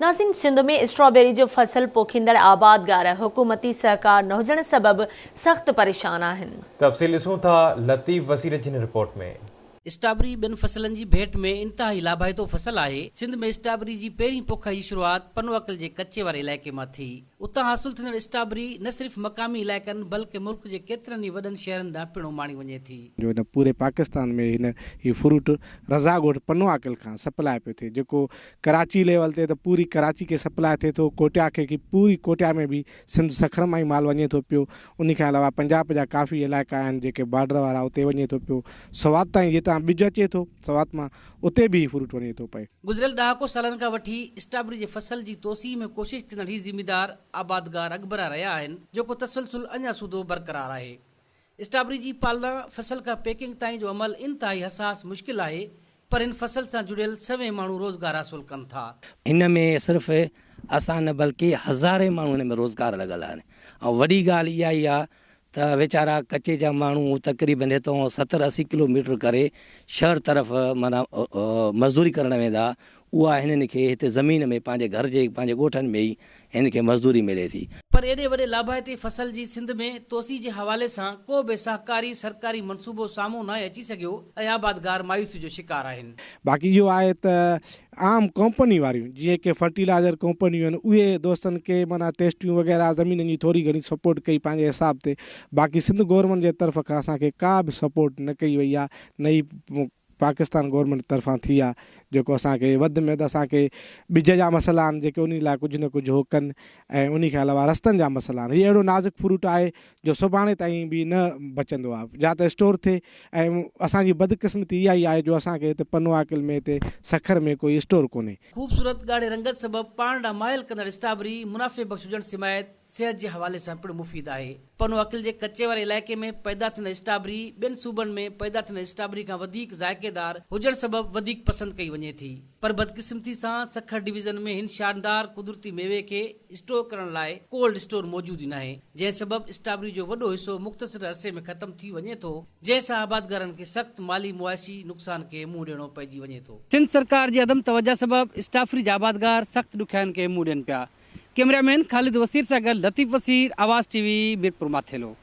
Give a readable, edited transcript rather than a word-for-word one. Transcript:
ناظرين سنڌ ۾ اسٽرابيري جو فصل پوکيندڙ آبادگار حڪومتي سهڪار نه هجڻ سبب سخت پريشان آهن. تفصيل ڏسون ٿا لطيف وسير جي هن رپورٽ ۾. اسٽرابري ٻين فصلن جي ڀيٽ ۾ انتهائي لاڀائتو فصل آهي. سنڌ ۾ اسٽرابري جي پهرين پوکائي جي شروعات پنوعاقل جي ڪچي واري علائقي مان ٿي. اتان حاصل ٿيندڙ اسٽرابري نه صرف مقامي علائقن بلڪه ملڪ جي ڪيترن ئي وڏن شهرن ڏانهن پڻ اماڻي وڃي ٿي. جو هن پوري پاڪستان ۾ هن هي فروٽ رضا ڳوٺ پنوعاقل کان سپلاء پيو ٿئي جيڪو ڪراچي ليول تي ته پوري ڪراچي کي سپلاء ٿئي ٿو ڪوئٽيا کي کي پوري ڪوئٽيا ۾ به سنڌ سکر مان ئي مال وڃي ٿو پيو انهي کان علاوه پنجاب جا ڪافي علائقا آهن جيڪي بارڊر وارا اتي وڃي ٿو پيو سوات تائين جتان ٻج اچي ٿو سوات مان اتي به هي فروٽ وڃي ٿو پئي. گذريل ڏهاڪو سالن کان وٺي اسٽرابري جي فصل جي توسيع ۾ ڪوشش ڪندڙ هي زميندار آبادگار اڳڀرا رهيا آهن جيڪو تسلسل اڃا سوڌو برقرار آهي. اسٽرابري جي پالنا فصل کان پيڪنگ تائين جو عمل انتهائي حساس مشڪل آهي پر هن فصل سان جڙيل سوين ماڻهو روزگار حاصل ڪن ٿا. هن ۾ صرف اسان نه بلڪه هزارين ماڻهو هن ۾ روزگار لڳل آهن ۽ وڏي ڳالهه اها ئي آهي ته ويچارا ڪچي جا ماڻهو تقريبن هتان ستر اسي ڪلو ميٽر ڪري شهر طرف معنيٰ مزدوري ڪرڻ ويندا اها هنن کي هتي زمين ۾ پنهنجي گهر جي پنهنجي ڳوٺن ۾ ئي هن کي مزدوري ملي ٿي. پر ايڏي وڏي لاڀائتي فصل جي سنڌ ۾ توسيع جي حوالي سان ڪو به سهڪاري سرڪاري منصوبو سامهون ناهي اچي سگهيو ۽ آبادگار مايوسي جو شڪار آهن. باقي اهو آهي ته عام ڪمپني واريون جيئن ڪي فرٽيلائزر ڪمپنيون آهن اهي دوستن کي معنيٰ ٽيسٽيون وغيره زمينن جي ٿوري گهڻي سپورٽ ڪئي پنهنجي حساب تي باقي سنڌ گورنمينٽ جي طرف کان اسان کي ڪا به سپورٽ نه ڪئي وئي آهي نه ئي پاڪستان گورنمينٽ طرفان ٿي آهي جيڪو اسان کي وڌ ۾ وڌ اسان کي ٻج جا مسئلا آهن جيڪي انهي لاء ڪجهه نه ڪجهه هو ڪن ۽ انهي کان علاوه رستن جا مسئلا آهن هي اهڙو نازڪ فروٽ آهي جو سڀاڻي تائين به نه بچندو آهي يا ته اسٽور ٿئي ۽ اسان جي بدقسمتي اها ئي آهي جو اسان کي هتي پنوعاقل ۾ هتي سکر ۾ ڪوئي اسٽور ڪونهي. خوبصورت ڳاڙهي رنگت سبب پاڻ ڏانهن مائل ڪندڙ اسٽرابري منافعي بخش هجڻ سميت صحت جي حوالي سان پڻ مفيد آهي. پنوعاقل جي ڪچي واري علائقي ۾ پيدا ٿيندڙ اسٽرابري ٻين صوبن ۾ پيدا ٿيندڙ اسٽرابري کان وڌيڪ ذائقيدار هجڻ سبب وڌيڪ پسند ڪئي وڃي ٿي. پر بدقسمتي سان سکر ڊويزن ۾ هن شاندار قدرتي ميوي کي اسٽور ڪرڻ لاء ڪولڊ اسٽور موجود ئي ناهي، جنهن سبب اسٽرابري جو وڏو حصو مختصر عرصي ۾ ختم ٿي وڃي ٿو، جنهن سان آبادگارن کي سخت مالي معاشي نقصان کي منهن ڏيڻو پئجي وڃي ٿو. سنڌ سرڪار جي عدم توجهه سبب اسٽرابري جا آبادگار سخت ڏکيائين کي منهن ڏين پيا. ڪئميرا مين خالد وسير سان گڏ لطيف وسير، آواز ٽي وي، ميرپور ماٿيلو.